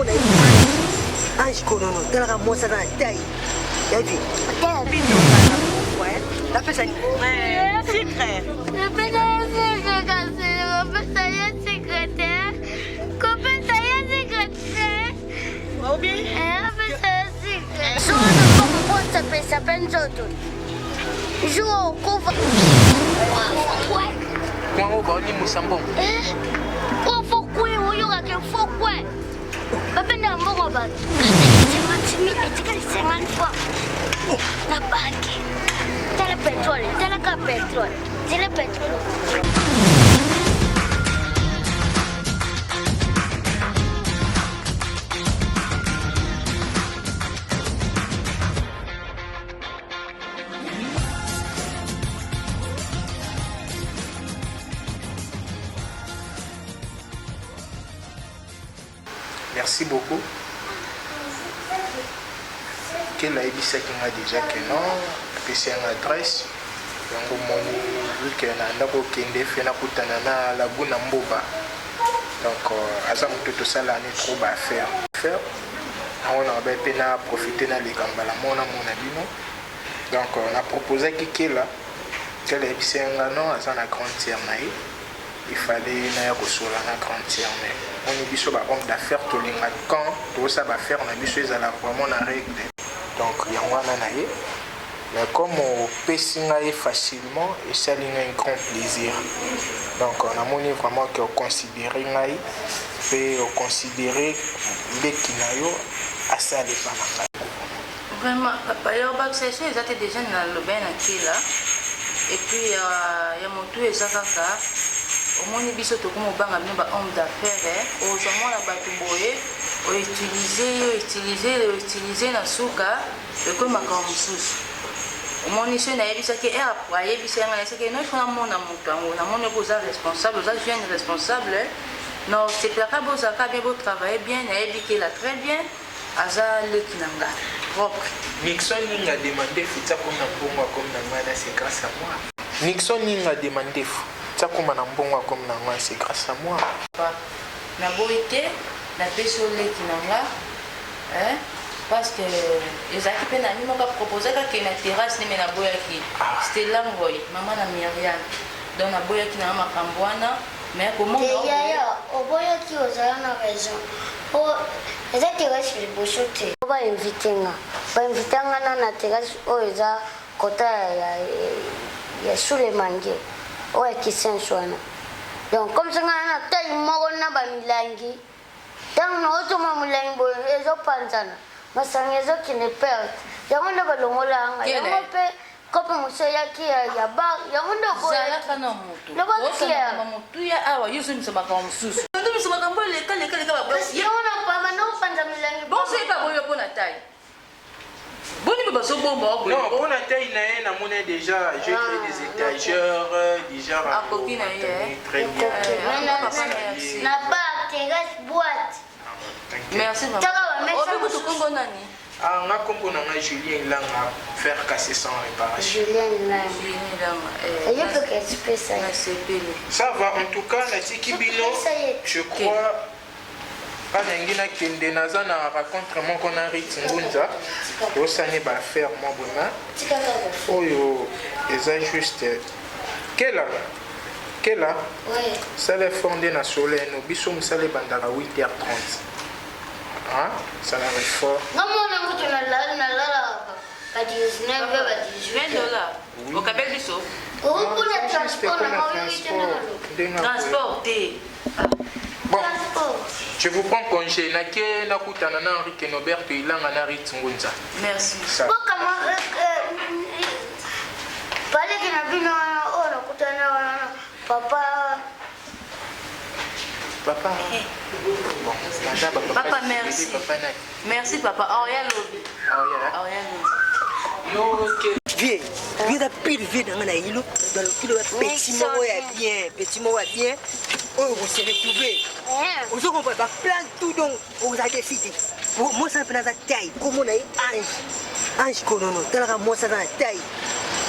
Kombo na ye Ange Konono. Talaka mwasi aza na taille. Ya vie. Napesa nini? Sucre. Napesa ye sucre kasi kopesa ye sucre te. Kopesa ye sucre te. Obi? Napesa ye sucre. Soki nakomi kosepesa mpe nzoto. Jour okufa. Kwango baolimusa mbongo. Fo kwe oyokake fo kwe. Babenda mbongo bato. 50 000 etikali 50 fois. Na banki. Tala petrole, tala ka petrole. Tala petrole. Merci beaucoup. Kel ayebisaki nga déjà que non, apesi nga adresse. Yango moni vu que na ndako okende fe nakutana na Laguna Mboba. Donc euh, aza moto tosala ne trop ba affaire. Affaire yango na baye mpe na profiter naleka mbala moko namona bino. Donc euh, na proposaki Kela, Kela ayebisi nga non aza na grande sœur na ye. Il fallait naya kosolola na grande sœur mais moni biso ba homme d'affaires tolinga quand tozosala ba affaire na biso ezala vraiment na règle donc yango wana na ye mais comme opesi ngai facilement esali ngai un grand plaisir donc namoni vraiment que oconsidere ngai mpe oconsidere leki na yo asala epa na ngai. Vraiment papa ya obakisa esi eza te dejà na loba na kela et puis ya, ya motu eza kaka omoni biso tokomi obanga bino ba homme d'affaires eh, ozwa mwana bato boye outilize ye outilize ye outilize na suka ekomi makambo mosusu omoni soki nayebisaki eh, ayebisa yanga nayebisaki no ifo namona moto yango namoni oko oza responsable oza jeune responsable na osepelaka bozalaka bien botravaille bien nayebi kela très bien Aza leki na nga propre. Nixon Ninga de mandefu tia koma na mbongo akomi na ngana c'est grâce à moi. Nixon Ninga de mandefu tia koma na mbongo akomi na ngana c'est grâce à moi. Papa naboyi te napesi yo leki na nga eh, parce que ezalaki mpe na ami moko aproposaki akende na terrasse nde me naboyaki ah. Stella Ngoy mama na Myriam donc naboyaki na nga makambo wana mais komona Te yaya oboyaki ozala na raison po eza terrasse liboso te. Ba invite nga ba invite nga na na terrasse oyo eza kota ya ya sous le mangue oyo ya kisenso wana donc comme ça nga na taille moko na ba milangi tango na otoma molangi boye ezo panzana masanga ezo kende perte yango nde balongola nga yango pe Kopo mosusu eyaki ya, ya bar, yango nde oboyaki. Zalaka na moto. Loba Osala clair. makambo motuya awa, yo ozongisa makambo mosusu. Ozongisa makambo eleka leka leka ba Kasi yango na pamba nde opanza milangi Bongo soki pe aboyi yo mpo na taille? Boni mpe bazobomba yo boye? Non, mpo na taille na ye namoni déjà j'ai créé des étagères déjà Akoki na ye, eh? très bien. Mais na, Papa, na, merci. na bar, terrasse, boîte. Merci vraiment. Tala ba mesa Obi kutu mosusu. kombo nani? Ah nga kombo na nga Julien Ilanga fer cassé sans réparation. Julien Ilanga. Julien Ilanga. Eh, Yo pe kasi na sepeli. Ça va en tout cas natiki bino je crois alingi nakende naza na rencontre moko na Rit Ngunza tosani ba affaire mwa bwema oyo eza juste kela kela sala effort nde na soleno biso mosala ebandaka 8h30 Hein? Ça va être fort. Nga mwana kutu na nalala ba 19 ba 18. 20 dollars. Oui. Okabeli biso? Okuna transport na nga te. Transport te. Bon, je vous prends congé. Nake nakutana na Henri Noberto Ilanga na Ritz Ngunza. Merci. Ça. Bokama paleki na bino wana oyo nakutana wana papa Papa. Bon, naza ba papa. Papa merci. Papa nani? Merci papa. Oh ya lobi. Oh ya. Oh ya lobi. Yo ok. Vieux, vieux eza pire vieux na nga na ilo dans le kilo ya petit moko ya bien, petit moko ya bien oyo ko se retrouver. Ozo comprendre ba plan tout donc oza défi te. Mwasi wana mpe naza taille komona ye ange ange konono talaka mwasi aza na taille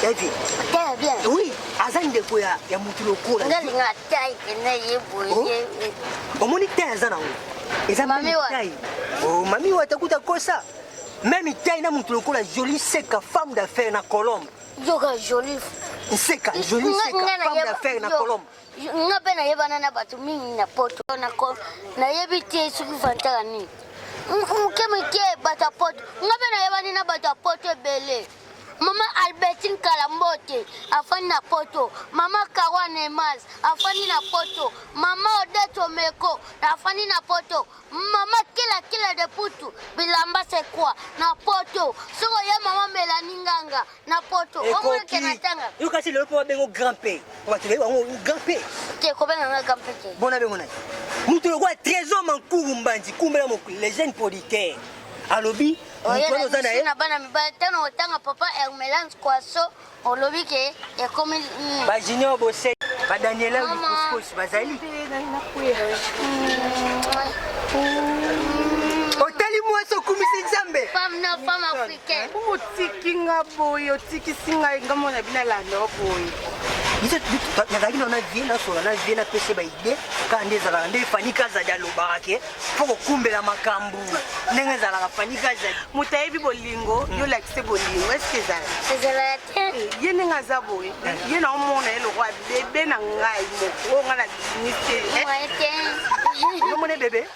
ya vie taille bien oui aza ndeko ya ya mutu lokola nga linga taille pena ye boye oh? omoni taille aza nango Eza Mami wa. tai. Oh, mami wata kuta kosa. Même tai na mutu lokola jolie seka femme d'affaires na Colombe. Yoka jolie. Nseka, jolie seka femme d'affaires na Colombe. Nga mpe nayebana na bato mingi na poto nayebi te soki vantaka nini moke moke bato ya poto nga mpe nayebani na bato ya poto ebele. Mama Albertine Kalambote afandi na poto, mama Karwa Emas afandi na poto, mama Odette Omeko afandi na poto, mama Kila Kila de Putu bilamba c'est quoi na poto, soko ye mama Melanie Nganga na poto, omonake na tanga. Yo kasi lelo mpo babengo grand père. Bato bayebi bango grand père. Te kobenga nga grand père te. Bona bengo nani? Moto lokola Trésor Mankuru Mbanzi kumbela mokili les jeunes producteurs. Alobi moto wana oza na ye na bana mibali ntango otanga papa Hermelance Kwaso olobi ke ekomi ba Junior Bose ba Daniela Mama. Likoskosi bazali otali mwasi okumisi Nzambe. Femme na femme africaine. Otiki nga boye, otikisi ngai nga mona bino alanda yo boye. Biso nazalaki na vie nasola na vie napesi baide kaka nde ezalaka nde Fani Kazadi alobaka ke mpo kokumbela makambo ndenge ezalaka Fani Kazadi. Moto ayebi bolingo, yo olakisi bolingo, eske ezala? Ezalaka te. Ye ndenge aza boye, ye na omona ye lokwa bebe na ngai moko, oyo ngai nabimisi te. Moye te. Omona bebe?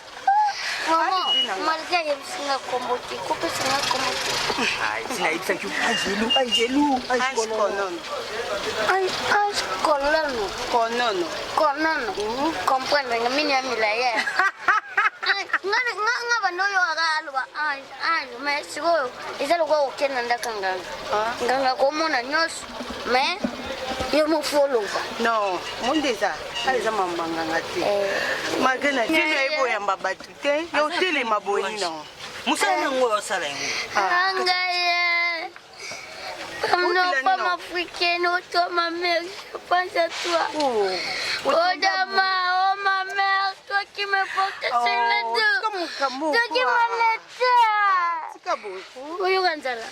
Maman, malgré ayebisi nga kombo te, kopesa nga kombo te. Nayebisaki Angelu, Angelu, Ange Konono. Ange Konono. Konono. Konono. Comprendre nga mini ya milaye. Nga nga bando oyo aka aloba Ange, Ange, mais sikoyo eza lokola kokenda ndaka nganga. Nganga komona nyonso, mais yo mofu oloba. Non, monde eza, eza mama nganga te. Malgré na tino ye boyamba bato te, yo otelema boye non. Mosala nango oyo osala yango. Angaye. Non, femme africaine, oh toi ma mère, je pense à toi. Oh, oh Dama, oh ma mère, toi qui me portes sur le dos. Toi qui m'allaitais. Oyoka nzala.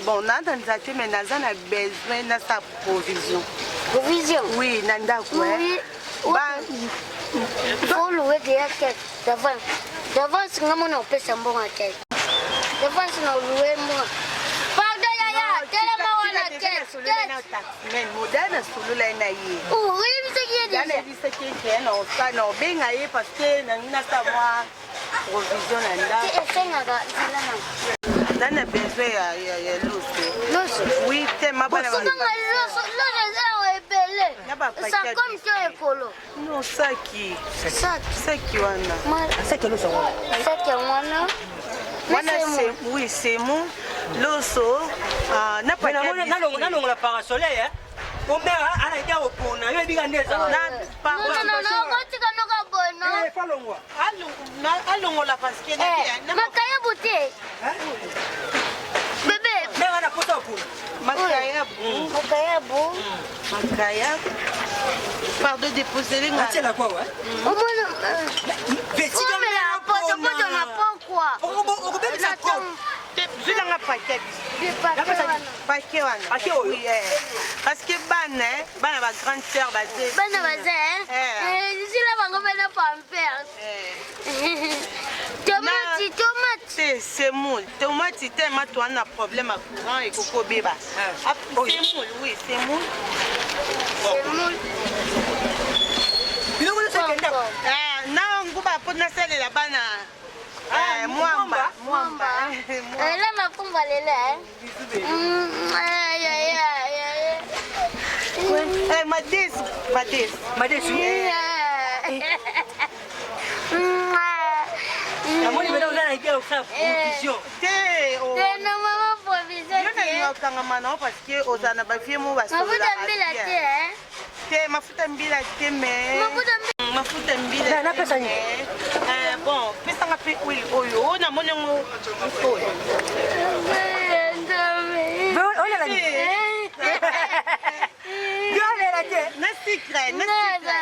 Bon, naza nzala te, mais naza na besoin nasala provision. Provision? Oui, na ndako. Oui. Oluwe deya keke d'avance. D'avance nga mona opesa mbongo ya keke. D'avance na oluwe mbongo. Pardon yaya, telema wana keke. Moda nasolola ye na ye. Oyebisaki ye deja? Nayebisaki ye ke na obenga ye parce que nangi nasala mwa provision na ndako. Esengaka nzela na. Na na besoin ya loso. Loso? Oui, te mabana. Bosukanga loso, loso eza ebele. Ça comme to ekolo. Non, saki. Saki. Saki wana. Saki loso wana. Saki wana. Wana c'est oui, c'est mon loso. Na pa nalongola parasoleil hein. Omera ana ida opona yo ebika nde ezala. Na Non non non, okotika noka boye non. Eh, fa longwa. Alongola parce que na makayabu te. Bébé. Mera na pota opona. Makayabu. Makayabu. Makayabu. Pardon, déposer les gars. Tiens quoi, ouais. Omona. Omela poto poto na pokwa. Okobebisa ko. Zwilanga paquet. Paquet wana. Paquet oyo. Oui, parce que bana, bana ba grande sœur baze. Bana baze. Zila bango bana pampers. Tomate, tomate. C'est semoule. Tomate tellement toi na problème à courant et coco beba. Semoule, oui, semoule. Semoule. Biloko nyonso ekenda. Na nguba po nasalela bana. Mwamba, mwamba. Ela mapumba lelo eh. Ay ay ay ay. Eh, madesu, madesu. Madesu. Namoni bena oza na idea osala provision. Te, Te na mama provision. Yo nalinga okangama nao parce que ozala na bavie mo Mafuta mbila te eh. Te mafuta mbila te mais mafuta mbila. Napesa nini? Bon, pesanga mpe huile oyo oyo namoni yango oyo. Olela nini? Yo olela te. Na sucre, na sucre.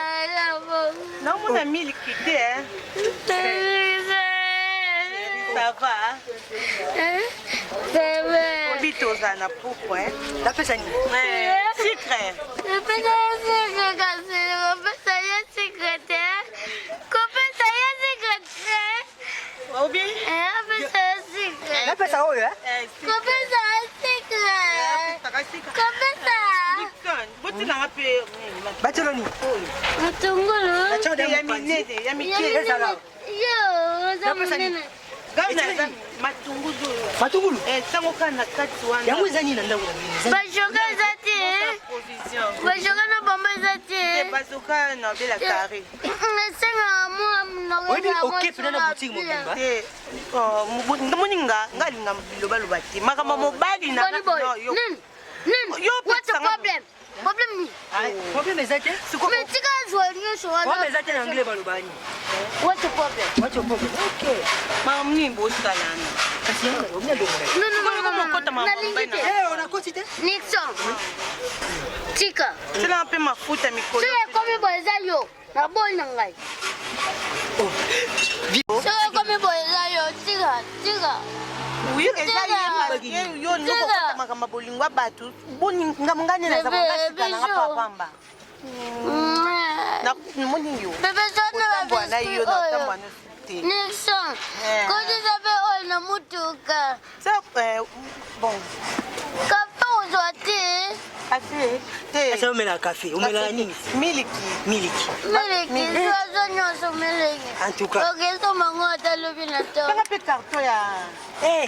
Naomona miliki te. Ça va? Obi tozala na pokwa. Napesa nini? Sucre. Napesa ye sucre kasi kopesa ye sucre te. Kopesa ye sucre te. Obi? Apesa sucre. Napesa oyo, eh? Kopesa sucre. Kopesa. Botikanga mpe. Batiolo nini? Matungulu. Ya minene, ya mike. Ezala. Yo, oza monene. Matungulu oyo. Matungulu? Ntango kaka na kati wana. Yango eza nini na ndako na bino? Bajoka eza te. Bajoka na bango eza te. Bazoka na bela carré. Esengaka mwa monoko. Oyebi oke pena na boutique mobimba. Te. Namoni nga nga alinga bilobaloba te. Makambo mobali na Nini? Nini? What's the problem? Problème nini? Problème eza te. Mais tika azwa nyonso wana. Problème eza te na anglais baloba nini? What's the problem? What's your problem? Okay. Makambo nini bosala wana? Kasi yango obina longola. Non, non, non, non. Nalingi te. Eh, onakoti te? Nixon. Tika. Tila mpe mafuta mikolo. Soki ekomi boye eza yo. Naboyi na ngai. Soki ekomi boye eza yo. Tika, tika. Oui, eza ye parce que yo nokokota makambo ya bolingo ya bato ngambo ngai nde naza bongasika nanga papamba namoni yo Bebe na yo natambwa nyonso te Nixon, kotisa mpe oyo na motuka. Bon. Kafe ozwa te. Kafe te. Asa omela kafe, omelaka nini? Miliki. Miliki. Miliki, zwazo nyonso miliki. En tout cas. Okesoma ngo ata lobi na to. Tanga mpe carton ya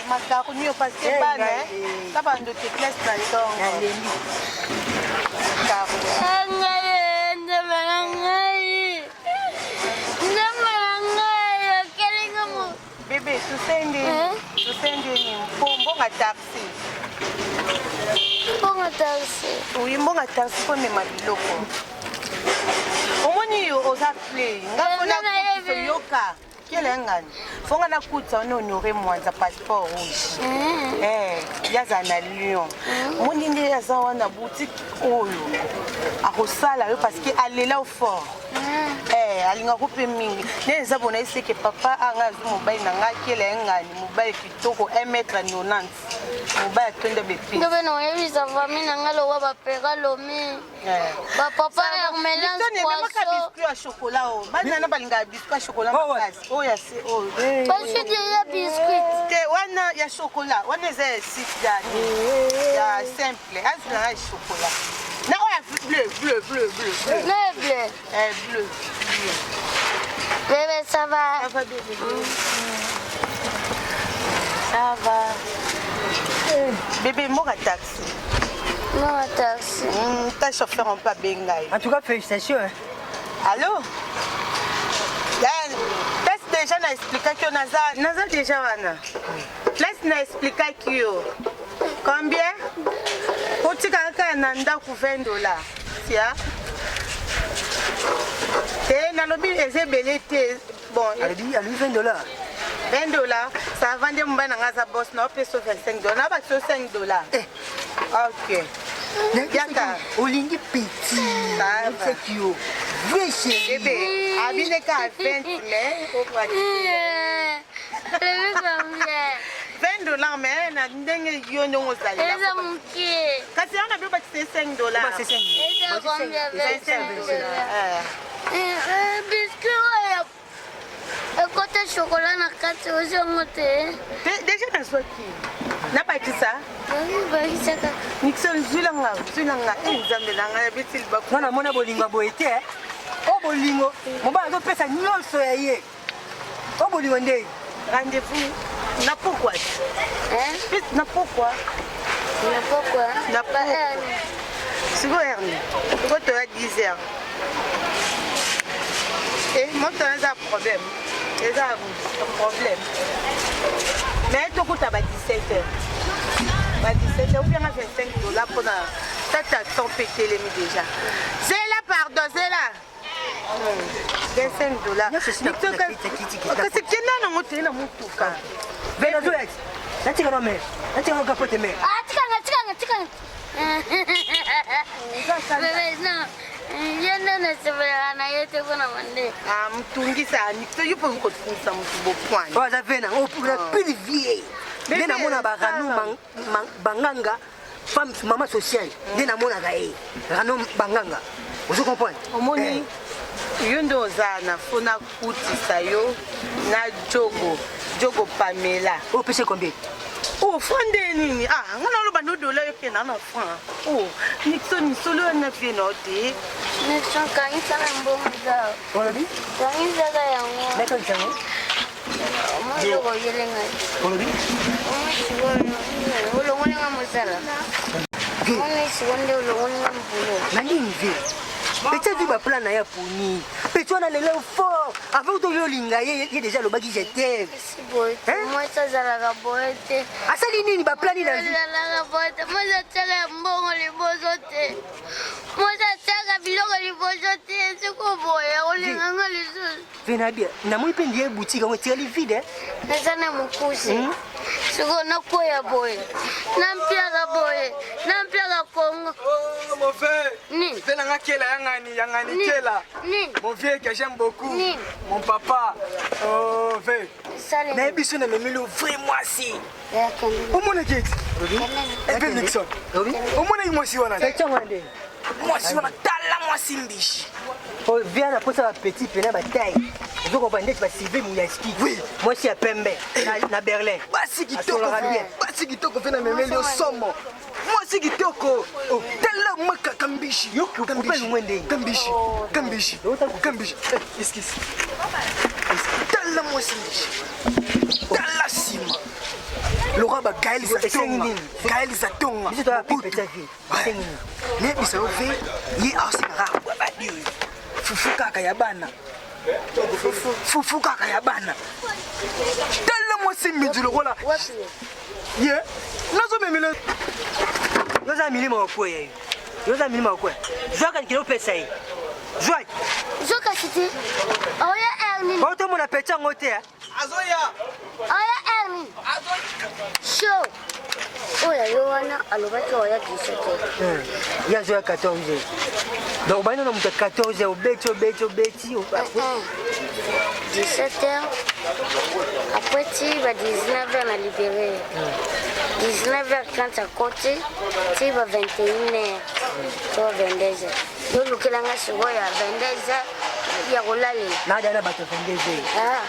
macaroni oyo parce que bana ta bandote classe na ntongo. Nalembi. Ngai nzambe na ngai. Nzambe na ngai okelinga mo. Bebe, tosendeni mpo mbonga taxi. Mbonga taxi. Oui, mbonga taxi mpo emema biloko. Omoni yo oza play. Nga mpona kutu yoka. Kele ngani. Fonga na kutsa ono honore mwanza passeport rouge. Eh, yaza na Lyon. Omoni nde aza wana boutique oyo. Akosala yo parce que alela au fort. Eh, alingako mpe mingi. Nde eza bona eseke papa anga azwi mobali na ngai kele ngani mobali kitoko 1 mètre 90. Mobali atonda bepi. Ndobe na oyebisa famille na ngai lowa bapeka lomi. Bapapa Hermelin Poisson. Biscuit ya chocolat oyo. Bana na balingaka biscuit ya chocolat makasi. Oyo ya se oyo. Biscuit ya biscuit. Te wana ya chocolat, wana eza ya site ya ya simple. Azina ya chocolat. Na oyo ya bleu, bleu, bleu, bleu. Bleu, bleu. Eh, bleu. Bébé, ça va? Ça va, bébé. Ça va. Bébé, moka taxi. Moka taxi. Ta chauffeur on peut bengai. En tout cas, félicitations. Hein. Allô? Place déjà na expliquaki yo naza naza déjà wana. Place na expliquaki yo. Combien? Otika kaka na ndako 20 dollars. Tia. Te nalobi eza ebele te. Bon, alobi alobi 20 dollars. 20 dollars, ça va nde mobali na ngai aza boss na opesa 25 dollars, na bakisa 5 dollars. Ok. Yaka. Olingi petit. Seki yo. Vrai chéri. Bébé, abine ka 20 mais 20 dollars mais na ndenge yo ndenge ozali. Eza moke. Kasi wana bi bakisa 5 dollars. Eza combien 25 dollars? Biscuit oyo ekota chocolat na kati ozongo te. Déjà nazwaki. Nabakisa. Bakisa kaka. Nixon zwilanga zwilanga nzambe na ngai abeti libaku. Nga namona bolingo boye te. O bolingo mobali azopesa nyonso ya ye. O bolingo nde. Rendez-vous na pokwa. Na pokwa. Na pokwa. Na pokwa. Sikoyo Ernie, sikoyo toya 10 heures. Eh, moto wana eza problème. Eza problème. Mais tokuta ba 17 heures. Ba 17 heures ou bien 25 dollars mpona tata ton mpe etelemi déjà. Zela pardon, zela. 25 dollars. Kasi kenda nango te na motuka. Natika no mere. Natika no kapote mere. Ah, tikanga, tikanga, tikanga. Bebe, non. Ye nde nasepelaka na ye te mpona mande. Ah, motungisa yo mpo kotungisa motu bokwani. Oyo aza ve na oyo pili vie. Nde namona barano banganga femme mama sociale nde namonaka ye rano banganga ozo comprendre omoni. Yo nde oza na fo nakutisa yo na jogo jogo Pamela. Opesi combien? Oh, franc nde nini? Ah, nga naloba no dola yo ke na na franc. Oh, Nixon solo ya na vie na yo te. Nixon kangisa na mbongo za. Olobi? Kangisaka yango. Nakangisa yango? Omoni eloko oyele ngai. Olobi? Omoni sikoyo olongoli nga mosala. Omoni sikoyo nde olongoli nga mbulo. Na nini vie? Petit azwi baplan na ye aponi. Petit wana lelo fort. Avant toyo olinga ye, ye déjà alobaki je t'aime. Si boye te, mwasi azalaka boye te. Asali nini baplan nini azwi? Azalaka boye te, mwasi atiaka mbongo liboso te. Mwasi atiaka biloko liboso te, siko boye olinga nga lisusu. Venabia, namoni mpe ndiye boutique yango etikali vide. Naza na mokuse. Sikoyo nakwea boye, nampiaka boye, nampiaka Kongo. Oh, mon frère. Nini? Mpe nanga kela yangani, yangani Nini? kela. Nini? Mon vieux que j'aime beaucoup. Nini? Mon papa. Oh, vieux. Sali. Nayebi so namemeli yo vrai mwasi. Ya kende. Omonaki ete? Epe Nixon. Omonaki mwasi wana te? Mwasi wana tala mwasi mbishi. Via na posa ba petit pena ba taille. Ozo comprendre ndeti ba Sylvie Muyaski. Oui. Mwasi ya pembe na Berlin. Basi kitoko. Asololaka bien. Basi kitoko mpe namemeli yo somo. Mwasi kitoko. Oh, tala mwaka kambishi. Yo kupe lumwe ndenge. Kambishi. Kambishi. Kambishi. Eh, excuse. Tala mwasi mbishi. Tala nsima. Laura ba Gaël Esengi Zatonga. nini? Gaël Zatonga. Biso toya Mobutu. petit vie. Esengi nini? Nayebisa yo ve ye aosenga kaka bwa badi oyo fufu kaka ya bana fufu kaka ya bana tala mwasi mbinzi lokola Wapi? ye nazomemela Yo oza milimo ya kokweya yo. Yo oza milimo ya kokweya. Zwaka nikili opesa ye. Zwa. Zoka siti. Oya air nini? Otomona petit yango te. Azoya. Oya air nini? Show. Oyo yo wana alobaki oya 17. Ye azoya 14. Donc obandi na moto ya 14 obeti obeti obeti. 17h après ti ba 19h na libéré. 19h30 akoti ti ba 21h to 22h. Yo lukelanga sikoyo ya 22h ya kolalela. Nada na bato 22h. Ah.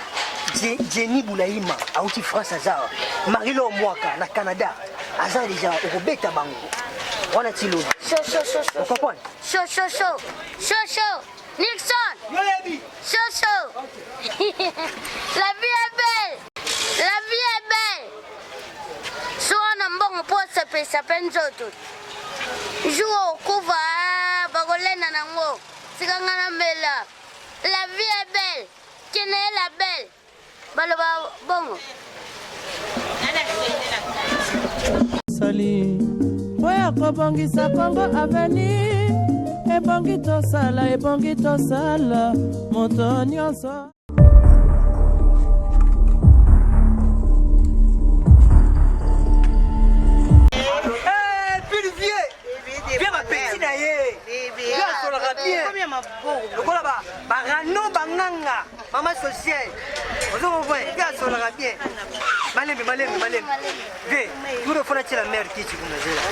Jenny Boulaïma auti France aza Marie-Laure Mwaka na Canada aza déjà okobeta bango wana ti lobi. Show show show show. Okomprendre? Show show show. Show show. Nixon. Yoyebi. Show show. La vie est belle. La vie est belle. Soa na mbongo mpo osepelisa mpe nzoto. Jour okufa bakolenda nango. Tika nga namela. La vie est belle. Kene ye la belle. Baloba bongo. Sali mpo ya kobongisa Congo avenir ebongi tosala ebongi tosala moto nyonso. Eh, puis vieux. Vieux ba petit na ye. Vieux asolaka bien. Lokola ba barano banganga mama sociale. Ozo comprendre? Vieux asolaka bien. Malembe malembe malembe. Vieux, turo fona tiela mère kiti kuna zela.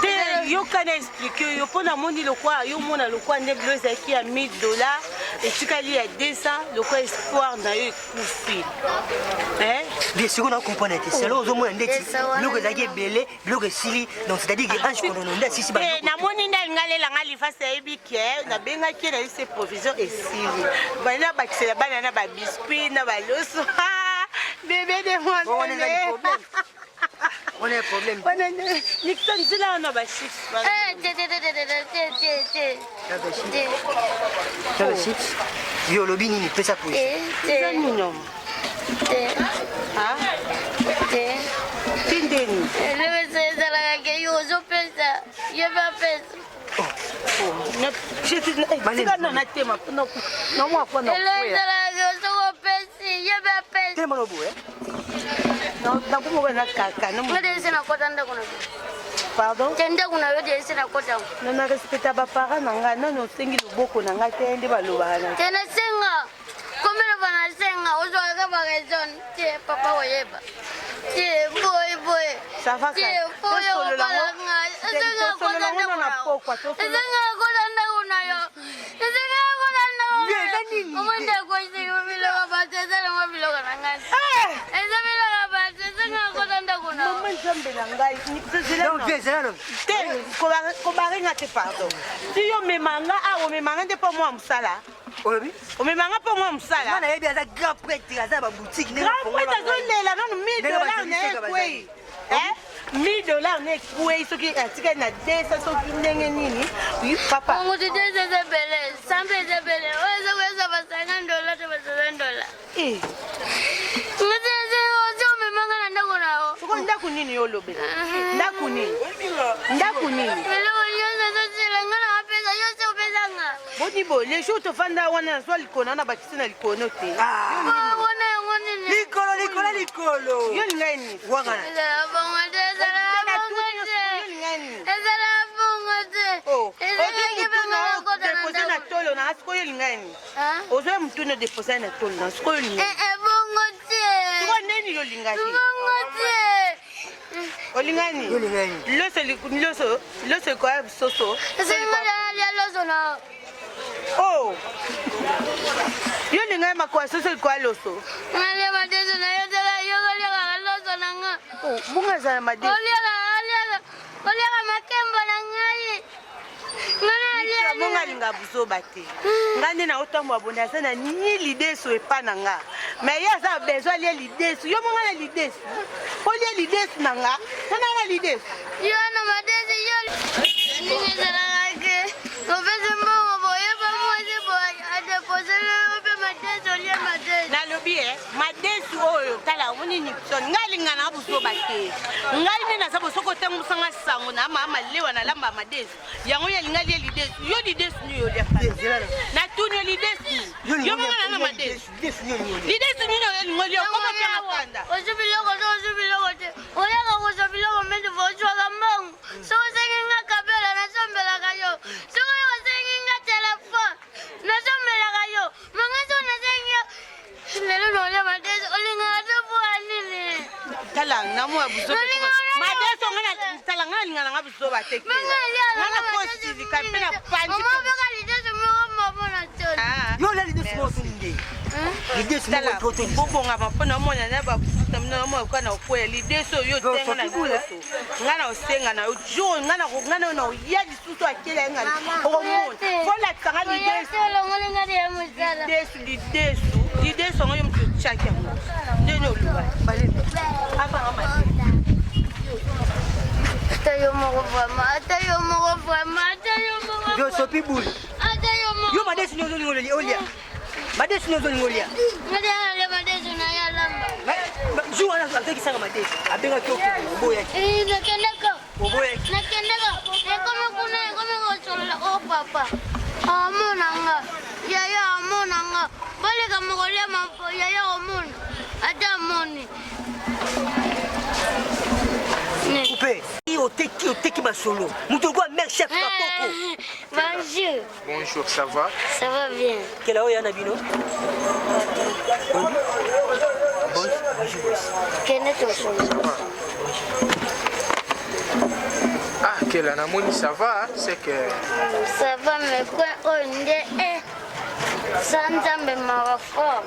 Te yoka na explike yo mpo namoni lokwa yo mona lokwa nde bilo ezalaki ya 1000 dollars etikali ya 200 lokwa espoir na yo ekufi. Eh? Bien sikoyo na comprendre te selo ozomona ndeti biloko ezalaki ebele biloko esili donc c'est-à-dire que ange konono nde asisi Te namoni nde alinga alela nga lifasi ayebi ke nabengaki ye nayebisi ye provision esili bali nabakisela bana na babiscuit na baloso. Bebe de moi. Wana ezali problème. Wana ya problème. Wana Nixon nzela wana ba chips. Eh, te te te te te te te te. Te. Tala chips. Yo olobi nini pesa position. Te te. Eza nini? Te. Ah? Te. Te ndeni. Eloko ezalaka ke yo ozopesa, ye mpe apesa. Tika na natema nomwa mpo na Eloko ezalaka ke soki opesi, ye mpe apesa. Telema no boye. Nakomoka na kaka. Nga de ese nakota ndako na yo. Pardon? Te ndako na yo de ese nakota. Na na respecta ba parents na ngai nano osengi loboko na ngai te nde balobaka na Te nasenga. Komelo ba nasenga ozwaka ba raison. Te papa oyeba. Te boye boye. Ça va Te boye tosolola obala ngai. Tosolola ngo na pokwa, tosolola. Esengaka kota ndako na yo. Esengaka kota ndako na yo. Eza nini? Omoni akwesiki biloko bato ezalango biloko na ngai. Eza biloko bato esengaka kota ndako na yo. Mama nzambe na ngai Donc, vieux, zela nano. te kobarenga te pardon ti yo omema nga awa omema nga nde mpo mwa mosala Olobi? omema nga mpo mwa Nga mosala nayebi aza grand prêtre, aza na baboutique ndenge grand bafongola prêtre azolela nanu 1000 Ndenge dollars na ye bazalisaka ekwei 1000 dollars na ekwei soki atikali na 200 soki ndenge nini papa Moto te eza ebele, sambe eza ebele. Oyo eza koyesa ba 50 dollars to ba 60 dollars. Eh, Ngati eza omemanga na ndako na yo. sikoyo ndako nini yo olobela ndako nini ndako nini Biloko nyonso ezosila nga na mapesa nyonso opesanga. boni boye le jour tofanda wana nazwa likolo na bakisi na likolo te Wana yango nini? Likolo, likolo, likolo. yo lingai nini Wangana. Ezala bongo te, ezala bongo te. yo lingai nini Ezala bongo te. Oh, Ezalaki ozwi mpe mutu nga na nakota na depose na ndako. tolo na sikoyo olingai nini Hein? ozwi mutu na depose na tolo na sikoyo olingai Eh, eh, bongo te. sikoyo ndeni yo olingaki Bongo te. olingai nini Yo olingai nini? loso loso loso ekoya soso Esengo ya loso na yo. oh yo olingai makoya soso ekoya loso Nalia madesu na yo tala yo koliaka loso na nga. Oh, bongo ezala madesu Oliaka oliaka oliaka makembo na ngai. Nga nalia monga alinga buzoba te nga nde naotambola boye naza na ni lidesu epa na nga me ye aza besoin alie lidesu yo monga na lidesu olie lidesu na nga nga na lidesu Yo na madesu yo. Ndenge ezalaka ke opesi mbongo boyeba mwasi boye adepose yo mpe madesu olie madesu. nalobi e madesu oyo tala omoni nipson ngai alinga na buzoba te ngai nde naza bosoko otangusanga sango na maa malewa nalamba madesu yango yo alinga lie lidesu yo lidesu nini oliaka natuni yo lidesu nini yo monga na madesu Lidesu nini olingi olia? lidesu nini olingo lia okoma mpe makanda ozwi biloko te ozwi biloko te oyaka kozwa biloko mingi fo ozwaka mbongo soki osengi nga kabela nasombelaka yo soki oyo osengi nga telefone nasombelaka yo manga soki nasengi yo lelo naolia madesu olingaka te mpoya nini tala namoya buzoba Nalinga olia madesu nga na- tala nga nalinga nanga buzoba te manga nga nakosilika mpe na panzi omobeka lidesu moko mamo na toli Ah. Yo olia lidesu moko otuni nde. Lidesu moko tala otuni. bobongama mpo na omona na bafuta na omona kaka na okwela lideso oyo otenga na Bula. liboso nga na osenga na yo jour nga na nga na oya lisusu akela ye nga okomona fo olakisa nga lidesu olongoli nga ya mosala lidesu lidesu lidesu yango yo moto otiaki yango ndeni oloba avanga mabe ata yo moko vraiment ata yo moko vraiment ata yo moko Yo sopi bule. ata yo moko Yo madesu nini ozolinga olia? Madesu nini ozolinga olia? ngati analia madesu na ye alamba Jour wana atekisanga madesu. Abengaki okende oboyaki. Eh, nakendaka Oboyaki. nakendaka ekomi kuna ekomi kosolola o papa amona nga yaya amona nga boleka mokolia mapo yaya omona ata amoni Ne. Coupe. Oteki oteki basolo. Moto lokola mère chef kapoko. Bonjour, Bonjour, ça va ça va bien. Kela oyo ya na bino? Bonjour boss. Kende tosolola. Ah, Kela, namoni ça va, hein? c'est que Ça va mais coin oyo nde eh sa nzambe mawa fort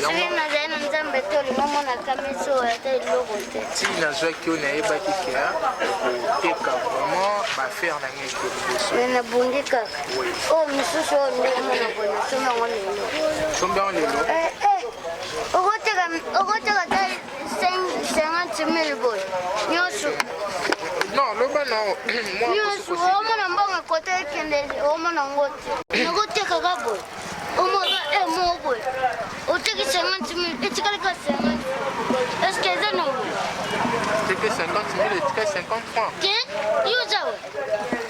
soki nazali na nzambe te olingi omonaka miso oyo ata eloko te ti nazwaki oyo nayebaki ke okoteka vraiment baaffaire na ngai eke liboso me nabundi kaka oyo misusu oyo nde omona boye nasombi yango lelo sombi yango lelo Eh, eh, okoteka okoteka ata 50 000 boye nyonso non loba na mwa nyonso omona mbongo ekota ekende omona ngo te nakotekaka boye omona e moko boye oteki 50 000 etikali ka 50 estce eza na boye teke 50 000 etika 50 francs te yo oza we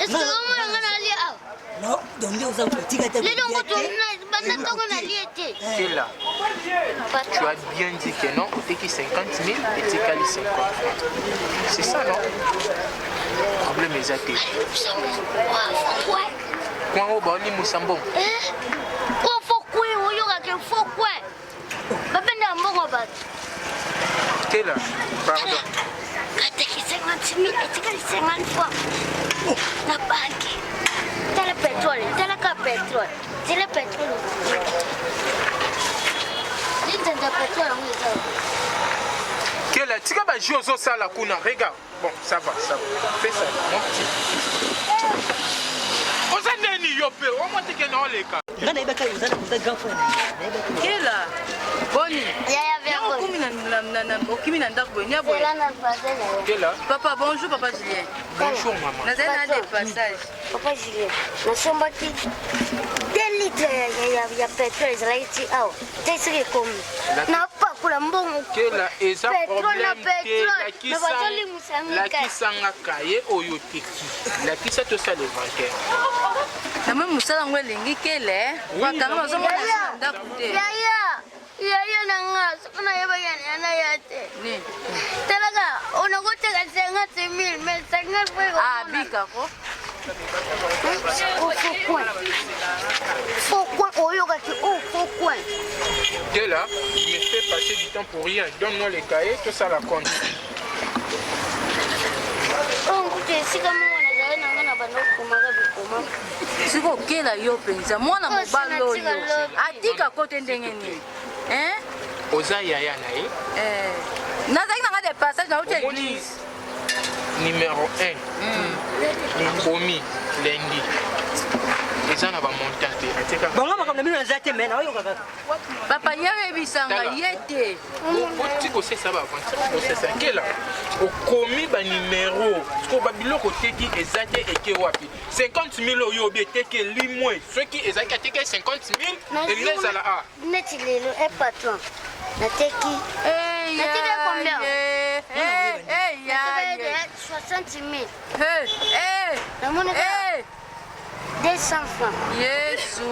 estce omona nga nalia awa Non, donc nde oza otika te. lelo ngo banda ntongo nalie te Kela, tu as bien dit que non, oteki 50 000 etikali 50 francs. C'est ça, non Problème eza te. Coin oyo baolimusa mbongo. ko fo kwe oyokake fo kwe babendaka mbongo bato Kela, pardon. kateki 50 50 000 etikali 50 francs na banke. Tala petrole, tala ka petrole. Zela petrole. Linzanza petrole yango eza. Kela tika ba jeux ozosala kuna regarde. Bon, ça va, ça va. Fais ça, mon petit. Oza neni yo pe, omwa te ke na oleka. Nga nayebaka oza oza grand frère na ye. Nayebaki. Kela boni Yaya Yango vyango. okumi na- na- na- okimi na ndako boye nia boye Zela na voisin na yo. Kela, papa bonjour papa Julien bonjour maman. nazali na Papa. de passage Papa Julien, nasombaki 2 litre ya, ya, ya, ya petrole ezalaki ti awa te soki ekomi napakola mbongo Kela eza Petrole na problème te, petrole. lakisa Mais bazolimusa yango kaka. lakisanga kaye oyo teki. Lakisa tosala inventaire. namoni mosala yango elingi kele Oui, bakanga namoni. bazomona Yaya. na ndako te Yaya, yaya na nga soki nayebaki ya na ya te nini talaka onakoteka 50 000 mais 50 po abikako faux coin faux coin oyokaki o faux coin. Kela, tu me fais passer du temps pour rien. Donne-moi les cahiers, tout ça la compte. Oyo nkutu esika moko nazali na nga na banda okomaka bikoma. Soki okela yo mpenza mwana Oh, mobali oyo sina tika lobi. atika kote ndenge nini? Hein? Oza yaya na ye. Eh, nazalaki nanga de passage nauti Omoni église. Numéro 1. Omi lundi. Eza na bamontant te. Atika Bango makambo na bino naza te, mais naoyoka kaka. Papa ye oyebisanga Tala. ye te. Oti kosesa baaventure kosesa kela okomi banimero siko babiloko oteki eza te eke wapi 50 000 oyo obi eteki elimwe soki ezalaki ateki 50 000 elingi ezala a Neti lelo e patron nateki Natiki combien? Nateki 60 000, namoni kaka 200 francs. Yesu.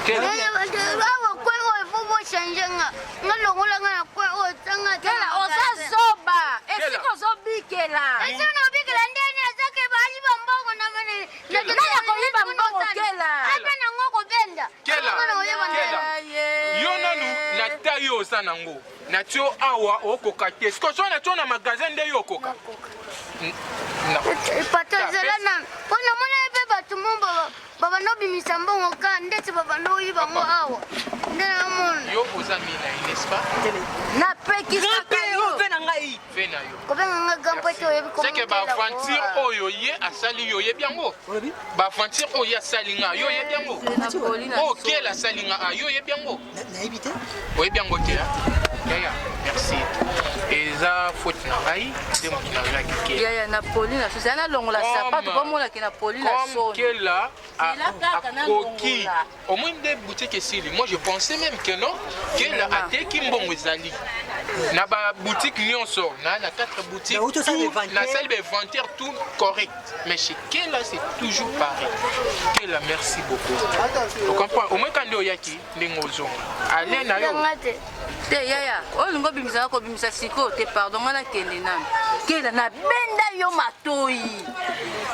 Kela Awa kwe oyo fo bochange nga nga longola nga na kwe oyo tanga. Kela oza zoba esika ozobikela. Esi nabikela ndeni azake bayiba mbongo na mene. Nani akoyiba mbongo, Kela? Ata nango kobenda. Kela, Nga na oyeba Kela. ndeni. Yo nanu na ta yo oza nango natie yo awa okoka te siko so natie yo na magasin nde yo okoka Na- Patron zela na mpo namona ye mpe bato mo babanda obimisa mbongo ka ndeti babanda oyiba ngo awa nde namona. Yo oza mi na ye, n'est-ce pas? Napekisaka Grand yo. mpe na ngai. Ve na yo. Kobenga nga grand po ete oyebi. C'est que baaventure oyo ye asali yo oyebi yango. Olobi? Baaventure oyo ye asali nga yo oyebi yango. Napoli na Oyo kela asali nga a yo oyebi yango. Nayebi te. Oyebi yango te ah? Yaya, merci, eza faute na ngai nde moto nazwaki kela. Yaya napoli na soni nalongola sapato bomonaki napoli na Comme soni. kela Zela kaka akoki nalongola. au moins nde boutique esili. Moi je pensais même que non, kela ateki mbongo ezali na baboutique nyonso na quatre boutiques. Na auto osala Tout- inventaire. Nasali bainventaire tout correct, mais chez kela c'est toujours pareil. Kela, merci beaucoup. Ocomprend au moins ka nde oyaki ndenge ozonga ale na yo. Nga te. Te yaya oyo olingi obimisa kobimisa sikoyo te, pardon, nga nakende nanu. Kela nabenda yo matoi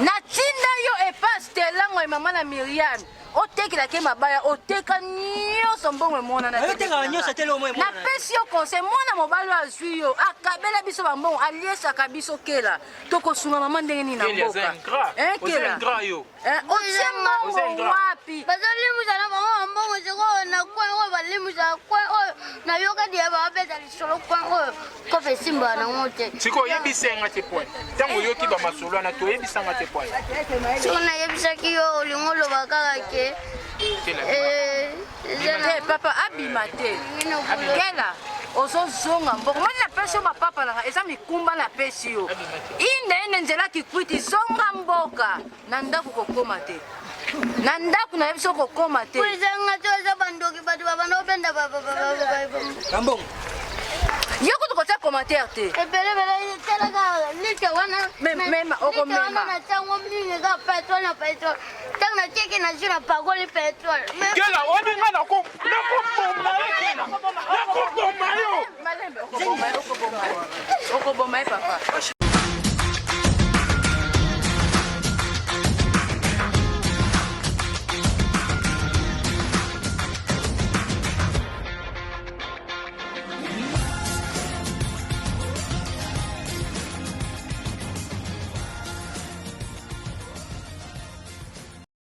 natinda yo epa Stelango ya mama na Miriam otekelaki mabaya oteka nyonso mbongo emonana te. Otekaka nyonso te, lelo emonana. Napesi yo conseil mwana mobali oyo azwi yo akabela biso bambongo aliesaka biso kela tokosunga mama ndenge nini na Kela aza mboka. ingrat. Eh, Oza Kela. ingrat yo. Eh, otie Oza mbongo ingrat. wapi? Bazolimusa na bango bambongo sikoyo na coin oyo balimusaka coin oyo nayokaki ya babeta lisolo coin oyo kofe esimbaka nango te. Sikoyo oyebisa yanga te point ntango oyoki bamasolo wana toyebisanga te point. Soki nayebisaki yo olingi oloba kaka ke Kela. Eza Te papa abima te. Kela ozozonga mbongo moni napesi yo mapapa nanga eza mikumba napesi yo inde inde nzela kikwiti zonga mboka na ndako kokoma te na ndako nayebi so kokoma te. Ezanga te eza bandoki bato babanda obenda. Bambongo. Yo kutu kotia commentaire te. Ebelebele talaka litre wana. Mema, okomema. Litre wana na ntango mingi kaka pétrole na pétrole ntango natieki na jus na pakoli pétrole. Kela oninga nakoboma yo Kela nakoboma yo. Malembe okoboma ye, okoboma ye, okoboma ye papa.